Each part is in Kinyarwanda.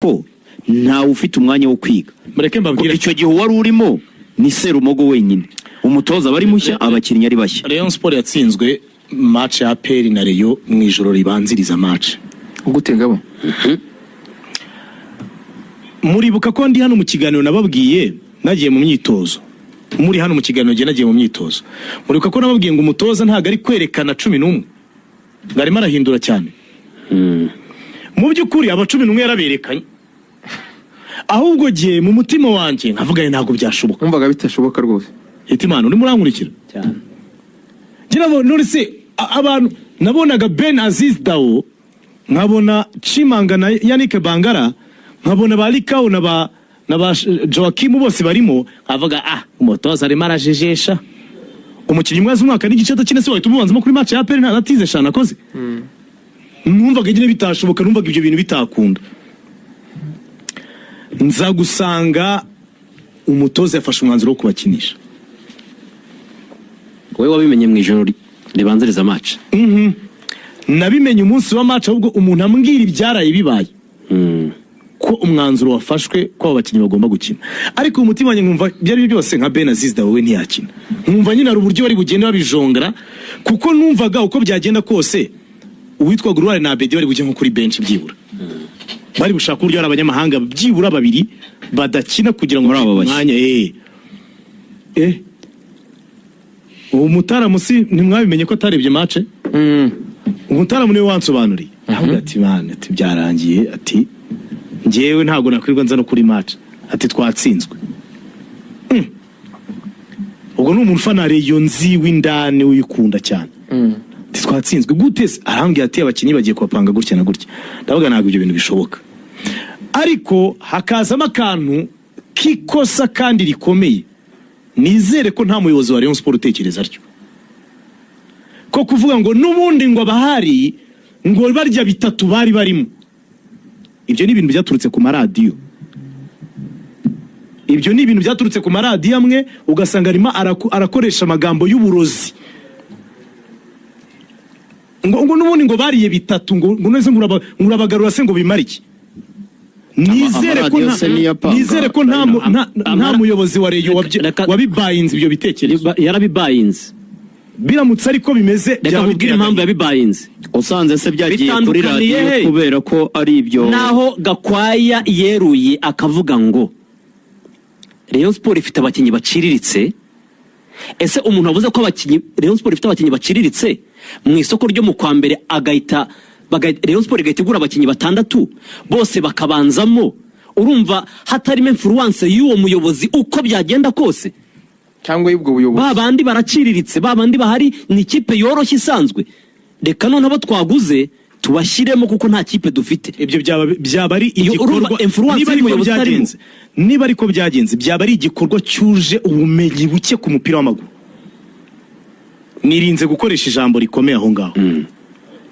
Ko ntawe ufite umwanya wo kwiga. Mureke Ko mbabwire. Icyo gihe uwari urimo ni Serumogo wenyine, umutoza aba ari mushya, abakinnyi ari bashya. Rayon Sport yatsinzwe match ya APR na Rayon mu ijoro ribanziriza match. Gute, Ngabo? Muribuka ko ndi hano mu kiganiro nababwiye nagiye mu myitozo, muri hano mu kiganiro ngiye nagiye mu myitozo, muribuka ko nababwiye ngo umutoza ntabwo ari kwerekana 11, ngo arimo arahindura cyane. Mu by'ukuri aba 11 yaraberekanye, ahubwo jye mu mutima wanjye nkavuga ngo ntabwo byashoboka. Wumvaga bitashoboka rwose. Hitimana, urimo urankurikira? Cyane. Ngira ngo none se abantu nabonaga Ben Aziz Dao, nkabona Chimanga na Yannick Bangara, nkabona ba Likao na ba Joaquim bose barimo, nkavuga: "Ah, umutoza arimo arajejesha." Umukinnyi umwe azi umwaka n'igice adakina, se wahita umubanzamo kuri match ya APR nta natize eshanu akoze? Numvaga nyine bitashoboka, numvaga ibyo bintu bitakunda. Nza gusanga umutoza yafashe umwanzuro wo kubakinisha. Wowe wabimenye mu ijoro ribanziriza match? Nabimenye umunsi wa match, ahubwo umuntu ambwira ibyaraye bibaye, ko umwanzuro wafashwe ko abo bakinnyi bagomba gukina. Ariko umutima wanjye nkumva ibyo ari byo byose nka Ben Aziz Dawe we ntiyakina, nkumva nyine hari uburyo bari bugende babijongera, kuko numvaga uko byagenda kose uwitwa Gloire na Abedi bari bujye nko kuri bench, byibura bari bushaka uburyo hari abanyamahanga byibura babiri badakina kugira ngo Muri abo bashya. umwanya. Uwo mutaramu si ntimwabimenye ko atarebye match? Umutaramu niwe wansobanuriye, ahubwo ati: "Bana," ati, "byarangiye," ati, "njyewe ntabwo nakwirirwa nza no kuri match," ati, "twatsinzwe." Ubwo ni umuntu ufana Rayon nzi w'indani, uyikunda cyane. Ati: "Twatsinzwe gute se?" Arambwira ati: "Abakinnyi bagiye kubapanga gutya na gutya." Ndavuga: "Ntabwo ibyo bintu bishoboka." Ariko hakazamo akantu k'ikosa kandi rikomeye, nizere ko nta muyobozi wa Rayon Sport utekereza atyo, ko kuvuga ngo n'ubundi ngo abahari ngo barya bitatu bari barimo. Ibyo ni ibintu byaturutse ku maradiyo, ibyo ni ibintu byaturutse ku maradiyo amwe, ugasanga arimo arakoresha amagambo y'uburozi ngo n'ubundi ngo bariye bitatu, ngo neze ngo urabagarura se ngo bimare iki? Nizere ko Amaradiyo se niyo apanga. Nizere ko nta muyobozi wa Rayon wabibayinze ibyo bitekerezo. Yarabibayinze. Biramutse ariko bimeze, Reka byaba nkubwire biteye impamvu agahinda. yabibayinze. Usanze se byagiye kuri Bitandukaniye radiyo he? kubera ko ari ibyo? Naho Gakwaya yeruye akavuga ngo Rayon Sport ifite abakinnyi baciriritse, ese umuntu wavuze ko abakinnyi Rayon Sport ifite abakinnyi baciriritse, mu isoko ryo mu kwa mbere agahita Rayon Sport igahita igura abakinnyi batandatu bose bakabanzamo, urumva hatarimo influence y'uwo muyobozi uko byagenda kose? Cyangwa y'ubwo buyobozi. Ba bandi baraciriritse, ba bandi bahari ni ikipe yoroshye isanzwe, reka noneho abo twaguze tubashyiremo kuko nta kipe dufite. Ibyo byaba ari Iyo igikorwa urumva influence niba ariko y'umuyobozi itarimo. byagenze, niba ariko byagenze, byaba ari igikorwa cyuje ubumenyi buke ku mupira w'amaguru. Nirinze gukoresha ijambo rikomeye aho ngaho.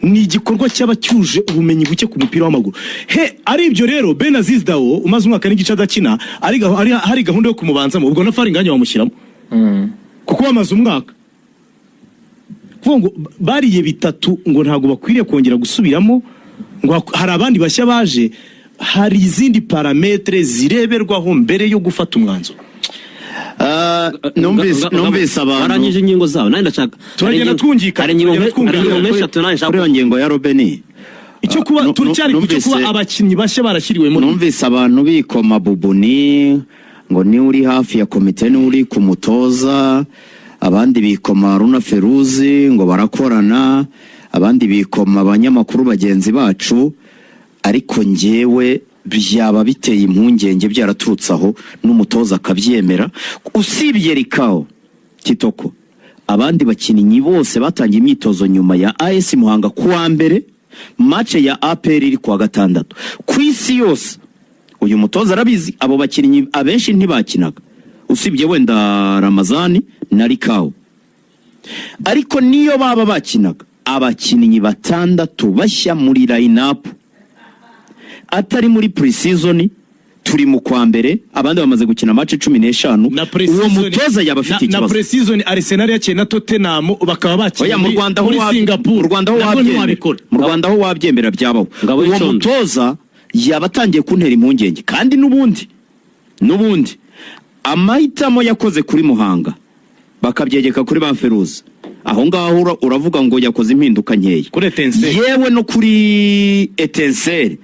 Ni igikorwa cyaba cyuje ubumenyi buke ku mupira w'amaguru. He ari ibyo rero, Ben Aziz Dao umaze umwaka n'igice adakina, hari gahunda yo kumubanzamo, ubwo na Faringanya wamushyiramo kuko bamaze umwaka. Kuvuga ngo bariye bitatu, ngo ntabwo bakwiriye kongera gusubiramo, ngo hari abandi bashya baje, hari izindi paramètres zireberwaho mbere yo gufata umwanzuro. Ah, numvise numvise abantu Warangije ingingo zawe? Nanjye ndashaka Turagenda twungikana, hari ingingo turagenda hari ingingo twungikana. nk'eshatu nanjye nshaka. Kuri iyo ngingo ya Robeni, Icyo kuba turacyari ku cyo kuba abakinnyi bashya barashyiriwemo. Numvise abantu bikoma Bubuni ngo niwe uri hafi ya komite, niwe uri ku mutoza, abandi bikoma Runa Feruzi ngo barakorana, abandi bikoma abanyamakuru bagenzi bacu. Ariko njyewe byaba biteye impungenge byaraturutse aho n'umutoza akabyemera. Usibye Rikao Kitoko, abandi bakinnyi bose batangiye imyitozo nyuma ya AS Muhanga kuwa mbere, match ya APR iri kuwa gatandatu. Ku isi yose uyu mutoza arabizi, abo bakinnyi abenshi ntibakinaga usibye wenda Ramazani na Rikao. Ariko niyo baba bakinaga, abakinnyi batandatu bashya muri line-up atari muri pre-season, turi mu kwa mbere, abandi bamaze gukina match 15, Na uwo pre-season mutoza yaba afite na ikibazo. pre-season Arsenal yakiye na Tottenham bakaba bakinnye Oya, mu Rwanda ho muri Singapore. mu Rwanda ho Nabwo wabyemera. ntiwabikora. Mu Rwanda ho wabyemera, byabaho. Ngabo Uwo y'Icondo. mutoza yaba atangiye kuntera impungenge. Kandi n'ubundi amahitamo yakoze kuri Muhanga bakabyegeka kuri ba Feruza, aho ngaho uravuga ngo yakoze impinduka nkeya. Kuri Etincelle. Yewe, no kuri Etincelle,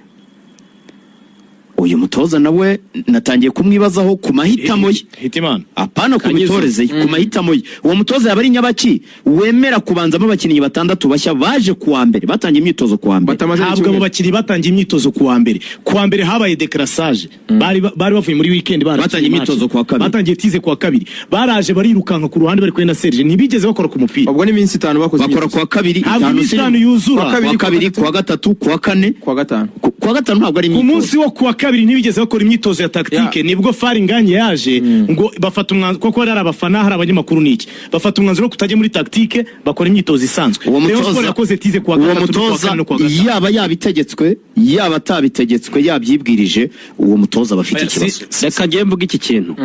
uyu mutoza nawe natangiye kumwibazaho ku mahitamo ye. Hitimana. Apana ku Kanyizo. mitoreze ye, ku mahitamo ye. Uwo mutoza yaba ari nyabaki wemera kubanzamo abakinnyi batandatu bashya baje kuwa mbere, batangiye imyitozo kuwa mbere? Batamaze Ntabwo abo icyumweru. bakinnyi batangiye imyitozo kuwa mbere. Kuwa mbere habaye décrassage, bari bavuye muri weekend, barakinye Batangiye match. imyitozo kuwa kabiri. Batangiye tize kuwa kabiri, baraje barirukanka ku ruhande bari kumwe na Serge, ntibigeze bakora ku mupira. Ubwo ni iminsi 5 bakoze Bakora imyitozo. kuwa kabiri. Ntabwo 5 iminsi 5 yuzura. Kuwa kabiri, Kuwa kabiri, kuwa gatatu, kuwa kane. Kuwa gatanu. Kuwa gatanu ntabwo ari Ku imyitozo. munsi wo kuwa kabiri ntibigeze bakora imyitozo ya tactique. Nibwo Faringanye yaje ngo bafata umwanzuro, kuko hari abafana, hari abanyamakuru n'iki, bafata umwanzuro wo kutajya muri tactique, bakora imyitozo isanzwe. Uwo Rayon mutoza, Sport yakoze tize kuwa uwo gatatu no kuwa mutoza, kane no kuwa gatanu. yaba yabitegetswe, yaba atabitegetswe, yabyibwirije, uwo mutoza aba afite Oya, ikibazo. Reka ngiye mvuga iki kintu.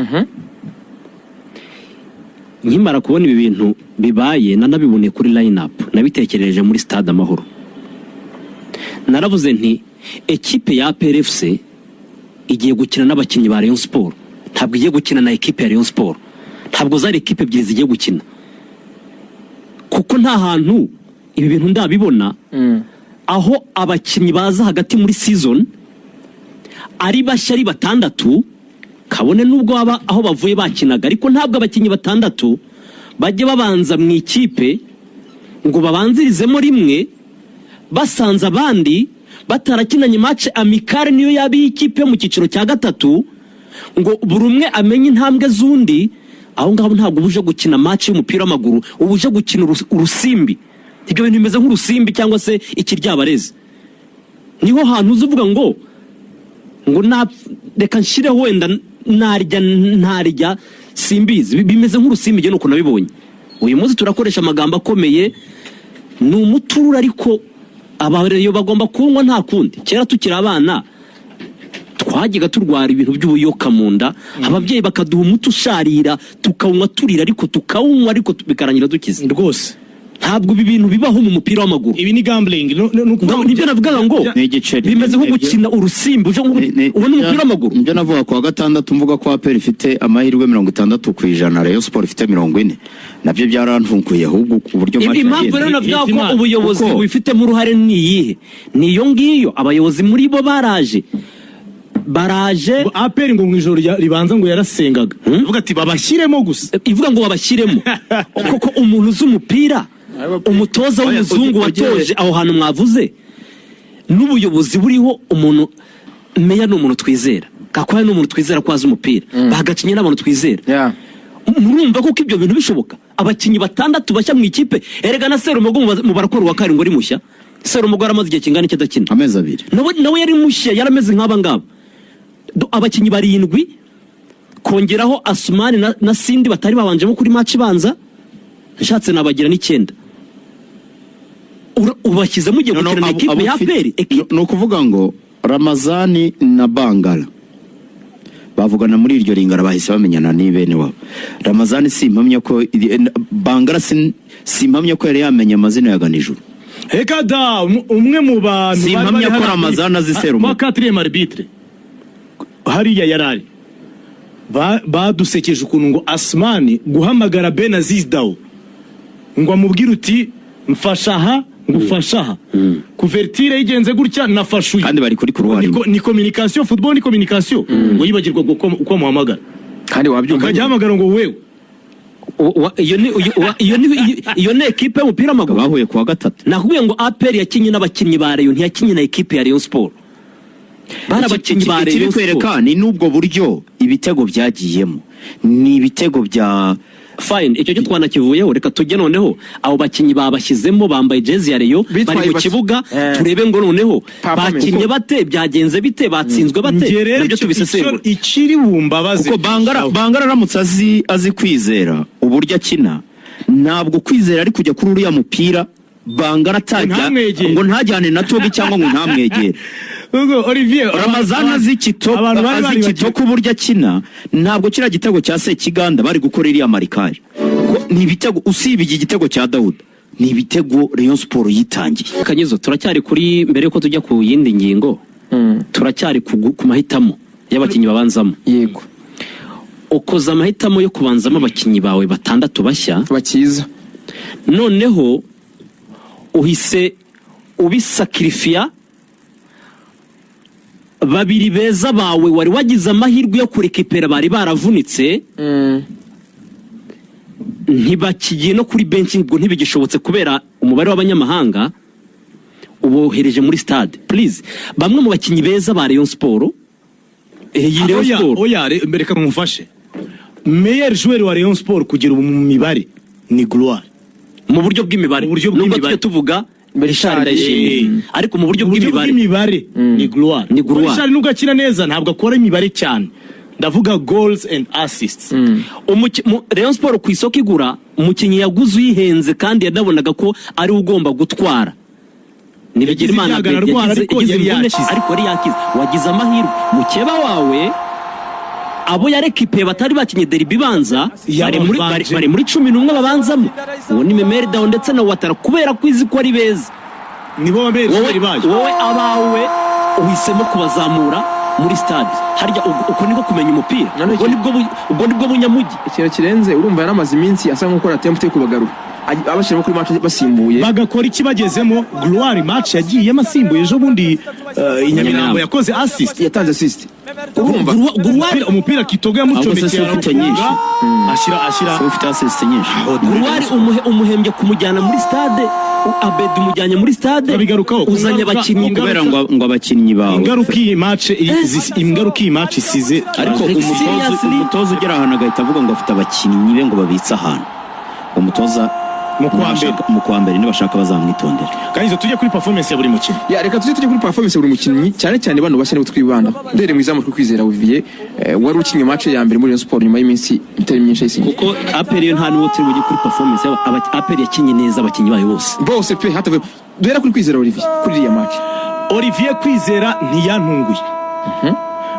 Nkimara kubona ibi bintu bibaye, nanabiboneye kuri line up, nabitekereje muri Stade Amahoro, naravuze nti ekipe ya APR FC igiye gukina n'abakinnyi ba Rayon Sport, ntabwo igiye gukina na ekipe ya Rayon Sport. Ntabwo zari ekipe ebyiri zigiye gukina, kuko nta hantu ibi bintu ndabibona aho abakinnyi baza hagati muri season ari bashya, ari batandatu, kabone n'ubwo baba aho bavuye bakinaga, ariko ntabwo abakinnyi batandatu bajya babanza mu ikipe ngo babanzirizemo rimwe, basanze abandi batarakinanye match amicale, niyo yaba iy'ikipe yo mu cyiciro cya gatatu, ngo buri umwe amenye intambwe z'undi. Aho ngaho ntabwo uba uje gukina match y'umupira w'amaguru, uba uje gukina urusimbi. Ibyo bintu bimeze nk'urusimbi cyangwa se ikiryabarezi. Niho hantu uza uvuga ngo na reka nshyireho, wenda narya ntarya, simbizi. Bimeze nk'urusimbi. Njye nuko nabibonye. Uyu munsi turakoresha amagambo akomeye, ni umuturura, ariko abareyo bagomba kunywa, nta kundi. Kera tukiri abana twajyaga turwara ibintu by'ubuyoka mu nda, ababyeyi bakaduha umuti usharira, tukawunywa turira, ariko tukawunywa, ariko bikarangira dukize. Rwose. Ntabwo ibi bintu bibaho mu mupira w'amaguru. Ibi ni gambling. No, ukuvuga Nibyo navugaga ngo Ni igiceri. bimeze nko gukina urusimbi, uje nko ubona umupira w'amaguru. Nibyo navuga kuwa gatandatu, mvuga ko APR ifite amahirwe 60%, Rayon Sport ifite 40. Nabyo byarantunguye ahubwo ku buryo match Impamvu yagenze. rero navuga ko Hitimana. ubuyobozi bubifitemo uruhare ni iyihe? Ni iyo ngiyo. Abayobozi muri bo baraje. Ngo APR ngo mu ijoro ribanza ngo yarasengaga, avuga ati babashyiremo gusa. Ivuga ngo babashyiremo koko. Umuntu uzi umupira, umutoza Oya, w'umuzungu watoje aho hantu mwavuze, n'ubuyobozi buriho, umuntu meya ni umuntu twizera, Gakwaya ni umuntu twizera ko azi umupira, bagacinye n'abantu twizera. Murumva koko ibyo bintu bishoboka, abakinnyi batandatu bashya mu ikipe? Erega na Serumogo mu barakora uwa karindwi ari mushya. Serumogo yaramaze igihe kingana iki adakina? Amezi 2. Nawe yari mushya, yarameze nk'aba ngaba. Abakinnyi barindwi, kongeraho Asumani na Sindi batari babanjemo kuri match ibanza, nshatse nabagira n'icyenda. Ubashyize mugiye No, no, gukina na ekipe abo ya APR, ekipe. Ni ukuvuga ngo Ramazani na Bangala bavugana muri iryo ringara, bahise bamenyana, ni bene wabo. Ramazani si impamya ko Bangala si impamya ko yari yamenye amazina ya Ganijuru. Reka da, umwe mu bantu Si bari impamya bari ko hariya Ramazani azi Serumogo. Kwa quatrième arbitre hariya yarari, badusekeje ukuntu ngo Asmani guhamagara Ben Aziz Dawo ngo amubwire uti mfasha aha, ngufasha aha, couverture yigenze gutya, nafashe uyu. Kandi bari kuri couloir. Ni communication, football ni communication. Ngo yibagirwa uko amuhamagara. Kandi wabyumva. Akajya ahamagara ngo wewe. Iyo ni ekipe y'umupira w'amaguru. Bahuye kuwa gatatu. Nakubwiye ngo APR yakinnye n'abakinnyi ba Rayon, ntiyakinnye na ekipe ya Rayon Sport. Bari abakinnyi ba Rayon Sport. Ikibikwereka ni n'ubwo buryo ibitego byagiyemo, ni ibitego bya Fine, icyo cyo twanakivuyeho. Reka tujye noneho abo bakinnyi babashyizemo, bambaye jezi ya Rayon, Bitwaye bari mu bate? kibuga. Turebe ngo noneho Performance. bakinnye bate, byagenze bite, batsinzwe bate, Njye rero nabyo tubisesengura. Ikiri bumbabaze Kuko Bangara aramutse azi Kwizera uburyo akina, ntabwo Kwizera ari kujya kuri uriya mupira, Bangara atajya Ntamwegere. ngo ntajyane na Togi cyangwa ngo ntamwegere. Ubwo Olivier Ramazani azi Kitoko, abantu bari azi baribagiwe. Kitoko uburyo akina, ntabwo kiriya gitego cya Sekiganda bari gukora iriya marquage. Ko ni ibitego, usibye iki gitego cya Dawuda, ni ibitego Rayon Sport yitangiye. Kanyizo, turacyari kuri mbere yuko tujya ku yindi ngingo. Turacyari ku mahitamo y'abakinnyi babanzamo. Ukoze amahitamo yo kubanzamo abakinnyi bawe batandatu bashya. Bakiza. Noneho uhise ubisakirifiya babiri beza bawe wari wagize amahirwe yo kurekipera, bari baravunitse, ntibakigiye no kuri benshi, ngo ntibigishobotse kubera umubare w'abanyamahanga ubohereje muri stade. Please, bamwe mu bakinnyi beza ba Rayon Sport, iyi Rayon Oya, Sport. oya, reka mumufashe. Meilleur joueur wa Rayon Sport kugera ubu mu mibare ni Gloire. Mu buryo bw'imibare. Mu buryo Nubwo bw'imibare. tujya tuvuga Richard Ndayishimiye, ariko mu buryo Mu buryo bw'imibare bw'imibare ni Gloire. Ni Gloire. Richard nubwo akina neza, ntabwo akora imibare cyane, ndavuga goals and assists. Rayon Sport ku isoko igura umukinnyi yaguze uyihenze, kandi yanabonaga ko ari we ugomba gutwara, ni Bigirimana. Yagize ibyago ararwara, Yagize ariko yagize yari imvune, yakize. Ariko yari yakize. Wagize amahirwe, mukeba wawe abo yarekipe batari bakinye derby ibanza bari muri, bari muri 11 babanzamo. Uwo ni Memel Dao ndetse na Ouattara, kubera ko izi ko ari beza. Nibo ba meilleur Wowe joueur bayo. Wowe abawe uhisemo kubazamura muri stade. Harya uko niko kumenya umupira? None Ubwo nibwo bunyamujyi. Ikintu kirenze, urumva yaramaze iminsi asa nk'ukora attempt yo kubagarura, abashyiramo kuri match basimbuye. Bagakora iki bagezemo? Gloire match yagiyemo asimbuye ejo bundi i Nyamirambo Nyamirambo. yakoze assist. Yatanze assist, urumva. Gloire Umupira Kitoga yamucomekeye Ahubwo se si ufite nyinshi? ashyira Se ufite assist nyinshi. Gloire umuhembye kumujyana muri stade, Abedi umujyanye muri stade. Turabigarukaho. Uzanye abakinnyi. Kubera ngo abakinnyi bawe Ingaruka iyi match isize. Ariko Like, umutoza seriously? Umutoza ugera ahantu agahita avuga ngo afite abakinnyi be ngo babitse ahantu, umutoza Mu kwa mbere. Mu kwa mbere nibashaka bazamwitondera. Kanyizo, tujye kuri performance ya buri mukinnyi. Ya, reka tujye kuri performance ya buri mukinnyi, cyane cyane bano bashya nibo twibandaho. Ndere mu izamu kuri Kwizera Olivier, wari ukinnye match ya mbere muri Rayon Sport nyuma y'iminsi itari myinshi ayisinye. Kuko APR yo nta n'uwo turi bujye kuri performance yabo. APR yakinnye neza, abakinnyi bayo bose. Bose pe, hatavuye. Duhera kuri Kwizera Olivier kuri iriya match. Olivier Kwizera ntiyantunguye.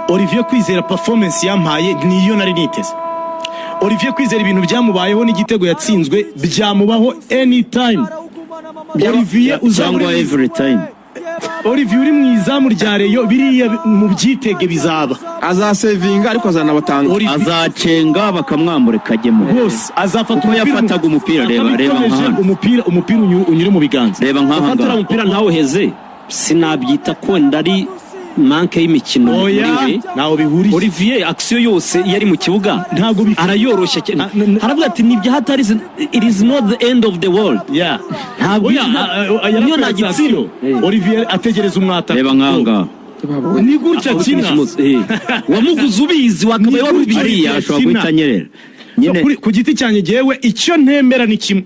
Olivier Kwizera performance yampaye niyo nari niteze. Olivier Kwizera ibintu byamubayeho n'igitego yatsinzwe byamubaho anytime. Olivier uzaba Cyangwa every time. Olivier uri mu izamu rya Rayon, biriya mu byitege bizaba. Azasevinga, ariko azanabatanga. Olivier Azacenga bakamwambura kajyemo. Rwose azafata Uko yafataga umupira, reba akabikomeje, nka hano. Umupira unyure mu biganza. Reba nk'aha Gufata uriya ngaha. mupira ntawuheze, sinabyita ko wenda ari manque y'imikino muri Oya, we. ntaho bihuriye. Olivier action yose iyo ari mu kibuga Ntabwo arayoroshya cyane. Ah, Haravuga ati nibyo hatari, it is not the end of the world. Ntabwo Oya, niyo yarakoze nagitsina. action. Olivier ategereza umwataka. Reba nk'aha ngaha. Ni gutya akina. Wamuguze ubizi, wakabaye wari ubizi. Hariya ashobora Akina. guhita anyerera nyine. Ku giti cyanjye, jyewe icyo ntemera ni kimwe: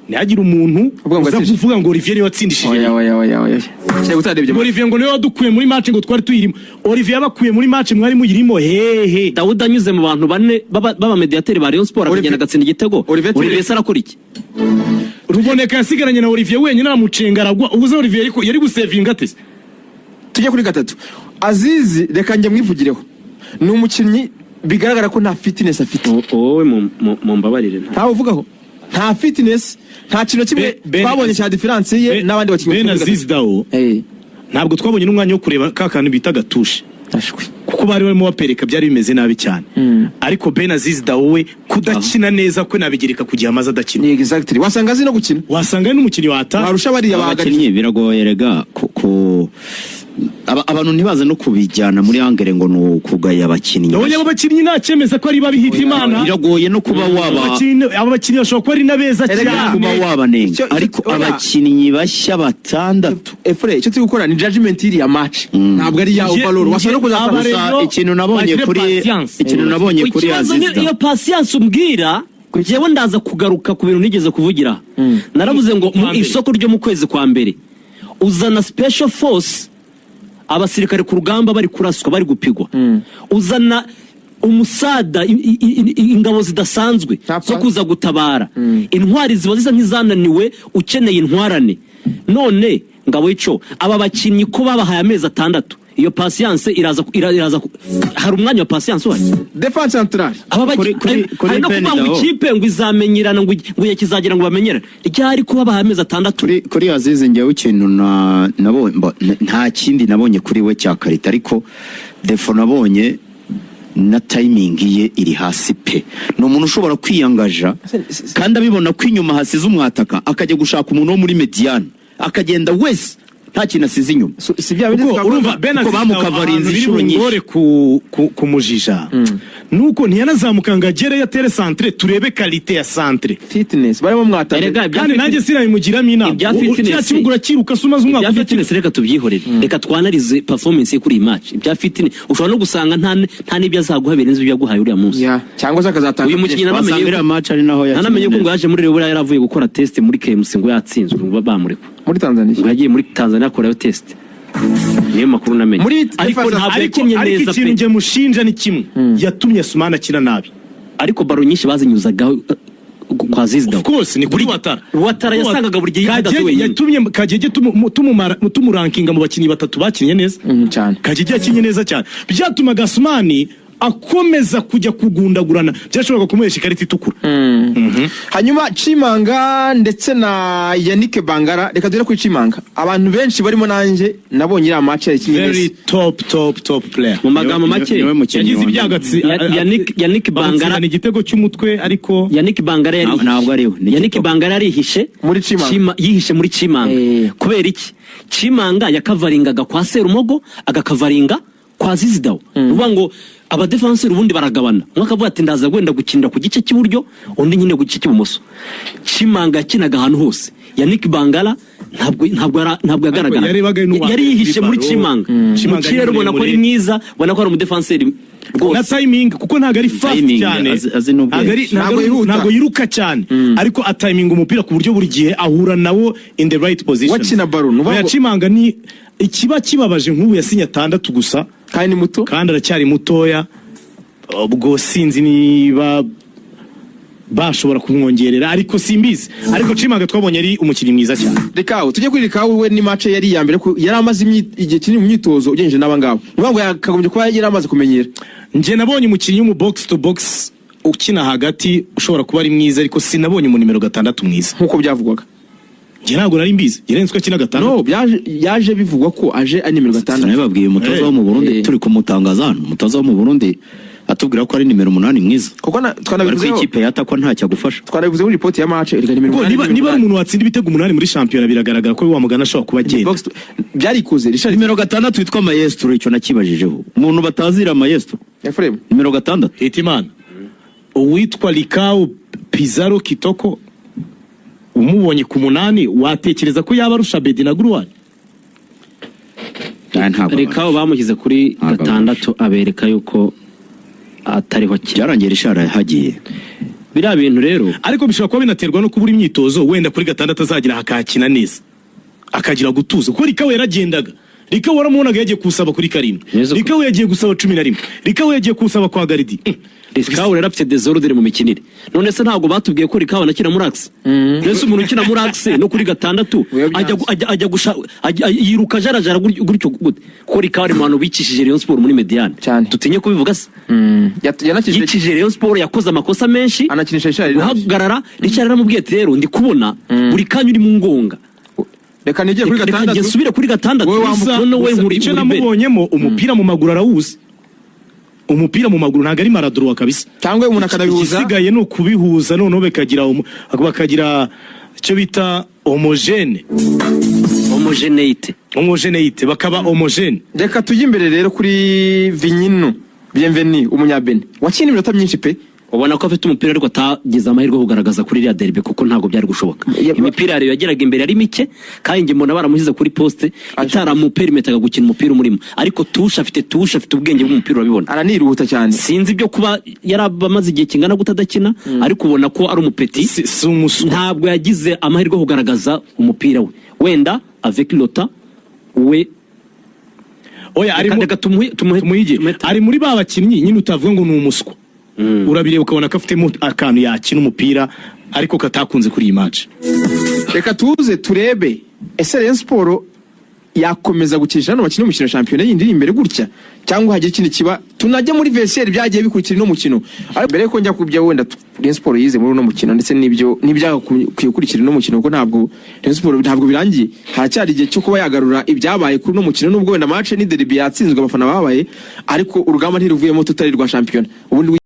ntihagire umuntu Uvuga ngo uza yatsindishije. kuvuga ngo Olivier niwe watsindishije. Oya, oya, oya, oya, cyane utarebye. Ngo Olivier ngo niwe wadukuye muri match, ngo twari tuyirimo. Olivier yabakuye muri match mwari muyirimo hehe? Dawudi anyuze mu bantu bane b'abamediateri ba Rayon Sport akagenda agatsinda igitego. Olivier Olivier se arakora iki? Ruboneka yasigaranye na Olivier wenyine, aramucenga aragwa. Ubuze Olivier yari gusevinga ate se? Tujye kuri gatatu, Azizi. Reka njye mwivugireho, ni umukinnyi bigaragara ko nta fitness afite. Wowe mumbabarire Ntawe uvugaho, nta fitness, nta kintu kimwe twabonye cya différence ye n'abandi bakinnyi Ben kuri gatatu. Aziz Dao, ntabwo twabonye n'umwanya wo kureba ka kantu bita gatushe, Ashwi. kuko bari barimo bapereka, byari bimeze nabi cyane. Ariko Ben Aziz Dao we kudakina neza kwe nabigereka ku gihe amaze adakina. Ni exactly, wasanga azi no gukina. Wasanga ari n'umukinnyi wata Warusha bariya bahagaritse. Abakinnyi biragoye rega abantu ntibaze no kubijyana muri angle ngo ni ukugaya abakinnyi. Oya, abo bakinnyi nta cyemeza ko ari babi, Hitimana. Biragoye no kuba waba Abo bakinnyi bashobora kuba ari na beza Erega, cyane. kuba wabanenga, ariko oya. abakinnyi bashya batandatu. Efure, icyo turi gukora ni judgment y'iriya match, ntabwo ari iya overall. Wasanga no kuzasanga Abare- Gusa ikintu nabonye bagire kuri patience. ikintu nabonye kuri Ikibazo ni Aziz Dao. iyo patience umbwira. Njyewe ndaza kugaruka ku bintu nigeze kuvugira. Naravuze ngo mu Kwa mbere. isoko ryo mu kwezi kwa mbere uzana special force, abasirikare ku rugamba bari kuraswa, bari gupigwa, uzana umusada, ingabo zidasanzwe Ntapfa. zo kuza gutabara. Intwari ziba zisa nk'izananiwe, ukeneye intwarane. None ngabo ico aba bakinnyi ko babahaye amezi 6. Iyo patience iraza hari umwanya wa patience uhari? Défense centrale. Aba Kuri hari no Ben kuvuga ngo Dao. ikipe ngo izamenyerana, ngo igihe kizagera ngo bamenyerane, ryari kuba bahaye amezi 6? Kuri Azizi, njyewe ikintu na nabonye nta kindi nabonye kuri we cya qualité, ariko défaut nabonye na timing ye iri hasi pe. Ni umuntu ushobora kwiyangaja kandi abibona ko inyuma hasize umwataka, akajya gushaka umuntu wo muri médiane, akagenda wese nta kintu asize inyuma. Si bya bindi Kuko twavuga- urumva Ben Kuko Aziz bamukavarinze ahantu biri inshuro nyinshi. bungore kumujija nuko ntiyanazamuka ngo agereyo atere centre, turebe qualité ya centre. Fitness barimo mwataka. Erega ibya Kandi nanjye sinabimugiramo inama. Ibya fitness- Kiriya kibuga urakiruka se umaze umwaka Ibya udakina? fitness reka tubyihorere, reka twanarize performance ye kuri iyi match. Ibya fitness ushobora no gusanga nta n'ibyo azaguha birenze ibyo yaguhaye uriya munsi. Ya, cyangwa se akazatanga Uyu mukinnyi Wasanga nanamenye iriya match ari naho yakinnye nanamenye ko ngo neza. yaje muri Rayon yari avuye gukora test muri KMC, ngo yatsinzwe, ngo bamurekwa. Muri Tanzania. Ngo yagiye muri Tanzania akorayo test, niyo makuru namenye. Muri Ariko defense- ntabwo Ariko yakinnye ariko neza ikintu pe. njye mushinja ni kimwe: yatumye Sumana akina nabi. Ariko ballon nyinshi bazinyuzagaho kwa Aziz Daw. Of course, ni kuri Watara. Watara yasangaga buri gihe yahagaze Kagege wenyine. yatumye Kagege tumurankinga mu bakinnyi batatu bakinnye neza. Cyane. Kagege yakinnye neza cyane, byatumaga Asumani akomeza kujya kugundagurana, byashoboraga kumuhesha ikarita itukura. Hanyuma Chimanga ndetse na Yannick Bangara. Reka duhere kuri Chimanga. Abantu benshi barimo nanjye nabonye iriya match yakinnye Very neza. top, top, top player. Mu magambo make, Niwe mukinnyi Yagize wa mbere. ibyago Yannick Bangara bamutsindana igitego cy'umutwe, ariko Yannick Bangara yari Ntabwo ari we, ni Yannick Kitoko. Bangara yarihishe Muri Chimanga. Yihishe muri Chimanga. Kubera iki? Chimanga yakavaringaga kwa Serumogo, agakavaringa kwa Zizidawo. Ni ukuvuga ngo abadefanseri ubundi baragabana, umwe akavuga ati ndaza wenda gukinira ku gice cy'iburyo, undi nyine ku gice cy'ibumoso. Chimanga yakinaga ahantu hose. Yannick Bangala ntabwo yagaragara. Yarebaga n'uwa Yari yihishe muri kuri Chimanga. ballon. Mu Chimanga kirere ni ubona ko ari muremure. mwiza, ubona ko ari umudefanseri Na rwose. timing, kuko ntabwo ari fast Timing, cyane. azi n'ubwenge. Ntabwo Ntabwo yihuta. Ntabwo yiruka cyane, ariko atiminga umupira ku buryo buri gihe ahura nawo in the right position. Wakina ballon, ni ukuvuga Oya, Chimanga ni ikiba kibabaje, nk'ubu yasinye 6 gusa. Kandi ni muto. Kandi aracyari mutoya. Ubwo sinzi niba bashobora kumwongerera, ariko simbizi. Ariko Chimanga twabonye ari umukinnyi mwiza cyane. Rekawe, tujye kuri Rekawe. We ni match yari iya mbere, yari amaze igihe kinini mu myitozo ugereranyije n'aba ngaba. Ni ukuvuga ngo yakagombye kuba yari amaze kumenyera. Njye nabonye umukinnyi w'umu box to box ukina hagati ushobora kuba ari mwiza, ariko sinabonye umu nimero 6 mwiza. Nk'uko byavugwaga. Njye ntabwo nari mbizi, yarenze ko akina 6. No, yaje bivugwa ko aje ari nimero 6. Sinabibabwiye, umutoza wo mu Burundi turi kumutangaza hano, umutoza wo mu Burundi atubwira ko ari nimero 8 mwiza. Kuko Ariko twanabivuzeho. ikipe yatakwa ntacyo agufasha. Twanabivuze muri ripoti ya match, erega nimero Kuko 8, niba nimero niba ari 8. umuntu watsinda ibitego 8 muri shampiyona, biragaragara ko wa mugana ashobora kuba agenda. Byarikuze Richard. Nimero 6 witwa Maestro, icyo nakibajijeho, umuntu batazira Maestro. Ephraim. Nimero 6. Hitimana, uwitwa Likau Pizarro Kitoko umubonye ku 8, watekereza ko yaba arusha Bedi na Gruwari? Ah, ntabwo Rekaho bamushyize kuri Ntabwo 6, abereka yuko atariho akina. Byarangiye Richard yahagiye. Biriya bintu rero Ariko bishobora kuba binaterwa no kubura imyitozo. Wenda kuri 6 azagira akakina neza, akagira gutuza, kuko Rikawe yaragendaga. Rikawe waramubonaga yagiye kuwusaba kuri 7. Rikawe yagiye gusaba 11, Rikawe yagiye kuwusaba kwa Garidi. Rikawe rero afite désordre mu mikinire. None se ntabwo batubwiye ko Rikawe anakina muri axe? Mbese umuntu ukina muri axe no kuri 6 Oya, byanze. ajya gusha yiruka ajarajara gutyo gute? Kuko Rikawe ari mu bantu bicishije Rayon Sport muri médiane. Cyane. Tutinye kubivuga se? Yanakishije. Yicishije Rayon Sport, yakoze amakosa menshi. Anakinisha Richard. Guhagarara, Richard yaramubwiye ati rero ndi kubona buri kanya uri mu ngonga. Reka nigire kuri Reka njye 6. nsubire kuri 6. Wowe wambuka. Noneho we Gusa nkuri icyo nkuri imbere. namubonyemo, umupira mu maguru arawuzi. Umupira mu maguru ntabwo ari maladroit kabisa. Cyangwa umuntu akanabihuza. Igisigaye ni ukubihuza, noneho bakagira icyo bita homogène. Homogénéité. Homogénéité, bakaba homogène. Reka tujye imbere rero kuri Vinyinu Bienvenu, umunyabene wakina iminota myinshi pe. Ubona ko afite umupira, ariko atagize amahirwe yo kugaragaza kuri iriya derby, kuko ntabwo byari gushoboka. Imipira yayo yageraga imbere ari mike, kandi njye mbona baramushyize kuri poste itaramuperimetaga gukina umupira umurimo. Ariko touche afite, touche afite, ubwenge bw'umupira urabibona. Araniruhuta cyane. Sinzi ibyo kuba yaramaze igihe kingana gute adakina, ariko ubona ko ari umupetit. Si umuswa. Ntabwo yagize amahirwe yo kugaragaza umupira we. Wenda avec lota we Oya, ari reka tumuhe tumuhige. Ari muri ba bakinnyi nyine utavuga ngo ni umuswa. Urabireba ukabona ko afitemo akantu, yakina umupira, ariko katakunze kuri iyi match. Reka tuze turebe ese Rayon Sport Yakomeza gukinisha hano bakina umukino shampiyona yindi iri imbere gutya, cyangwa hagira ikindi kiba, tunajya muri vestiaire byagiye bikurikira ino mukino. Ariko mbere yuko njya kubyo wenda Rayon Sport yize muri uno mukino ndetse n'ibyo n'ibyagakwiye gukurikira ino mukino, kuko ntabwo Rayon Sport ntabwo birangiye, haracyari igihe cyo kuba yagarura ibyabaye kuri uno mukino, nubwo wenda match ni derby yatsinzwe, abafana babaye, ariko urugamba ntiruvuyemo tutari rwa shampiyona ubundi.